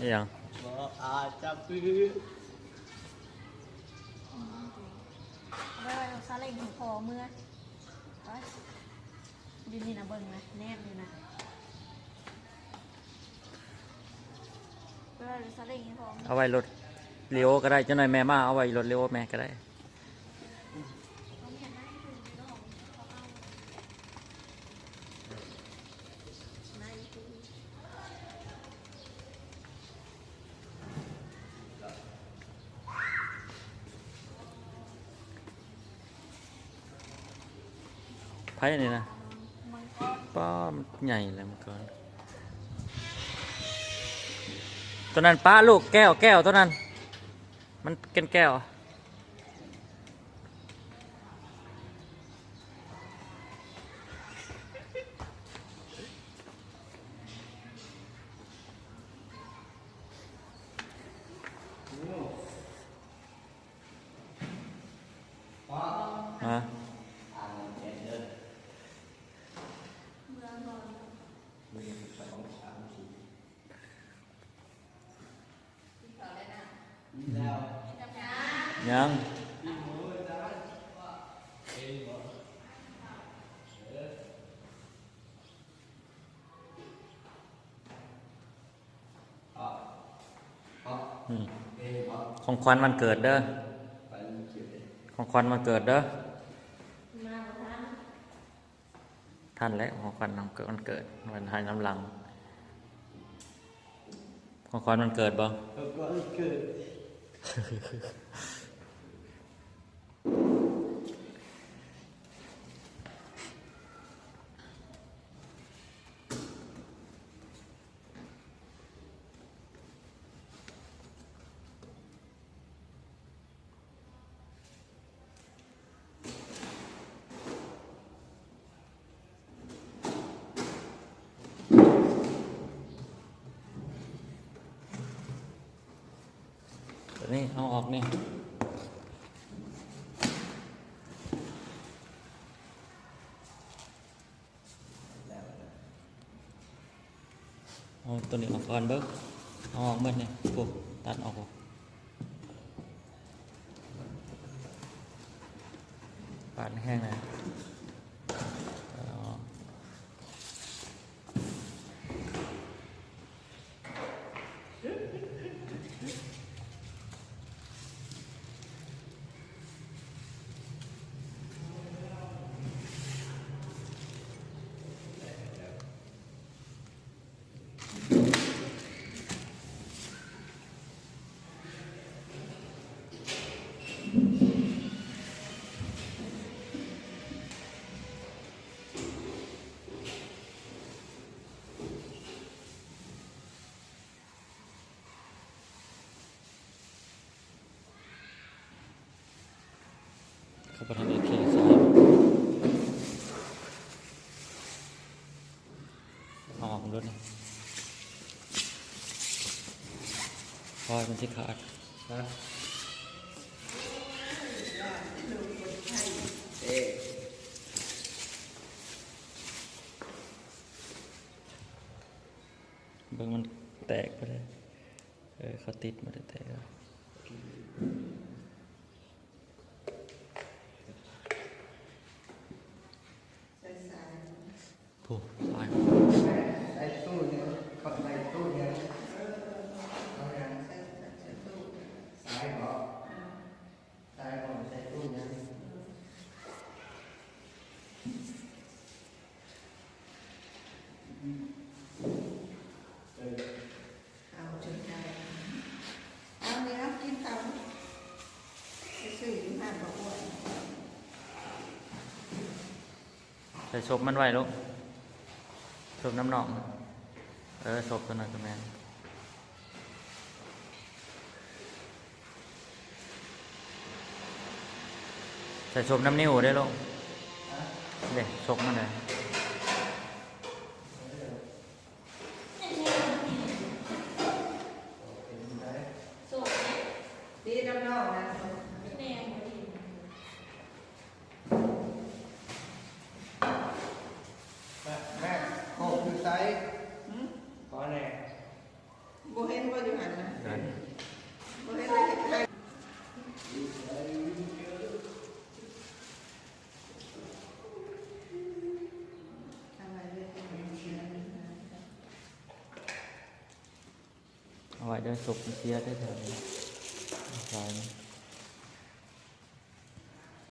ອີ່ຫຍັງ? ບໍ່ອາດຈະປື. ໄວ້ ໄວ້ ເອົາຊາເລັງໃຫ້ພໍ່ເມືອ. ໄປ. ຢູ່ນີ້ນະ ເບິ່ງນະ ແນມຢູ່ນະ. ໄປ ໄວ້ ເອົາຊາເລັງໃຫ້ພໍ່ເມືອ. ເອົາໄວ້ລົດລີໂອກໍໄດ້. ຈັກໜ້ອຍແມ່ມາ ເອົາໄວ້ລົດລີໂອແມ່ກໍໄດ້. ໃຜນີ້ນະ? ປ້າ ມັນໃຫຍ່ແລ້ວມັງກອນ. ຕົວນັ້ນປ້າລູກແກ້ວ ແກ້ວຕົວນັ້ນ ມັນເປັນແກ້ວ. ຮະ? ຍັງ. ອືມ ຂອງຂວັນວັນເກີດເດີ ຂອງຂວັນວັນເກີດເດີ. ທັນແລ້ວ ຂອງຂວັນວັນເກີດ ວັນໃຫ້ນຳຫຼັງ. ຂອງຂວັນວັນເກີດບໍ່? ຂອງຂວັນວັນເກີດ. ຕົວນີ້ເອົາອອກນີ້ ເອົາຕົວນີ້ອອກກ່ອນເບິ່ງ ເອົາອອກໝົດນີ້ ໂອ້ ຕັດອອກ ປາດແຮງນະ ເອົາອອກ. ເຂົາບໍ່ທັນໄດ້ເຄສາຍ ເອົາອອກໂລດນີ້ ໂອ້ຍ ມັນຊິຂາດ ຮະ ເອີ ເບິ່ງມັນແຕກໄປເລີຍ. ເອີ ເຂົາຕິດມາແຕ່ແຕ່ ໃສ່ສາຍ ໂອ້ ສາຍ ໃສ່ຕູ້ນີ້ ເຂົາໃສ່ຕູ້ນີ້ ເອົາຫຍັງ ໃສ່ ໃສ່ຕູ້ ສາຍບໍ? ອືມ ສາຍບໍ ໃສ່ຕູ້ຫຍັງ? ເອົາຈົນໄດ້ ເອົານີ້ ເອົາກິນເຂົ້າ ໄປຊື້ຢູ່ຮ້ານບໍ່ອ້ວນ. ໃສ່ສົບມັນໄວ້ລູກ ສົບນ້ຳນອກ ເອີ ສົບຕົວນັ້ນກໍແມ່ນ. ໃສ່ສົບນ້ຳນິ້ວເດ້ລູກ ເດ້ ສົບມັນເດ້. ແມ່ ແມ່ ໂຄກຢູ່ໃສ? ຫື? ຂໍແດ່. ບໍ່ເຫັນບໍ່ຢູ່ຫັ້ນນະ ນັ້ນ ບໍ່ເຫັນເລີຍ ເຮັດໃຫ້ ເອົາໄວ້ເດີ ສົບເສຍເດີ ແຖວນີ້ ສາຍ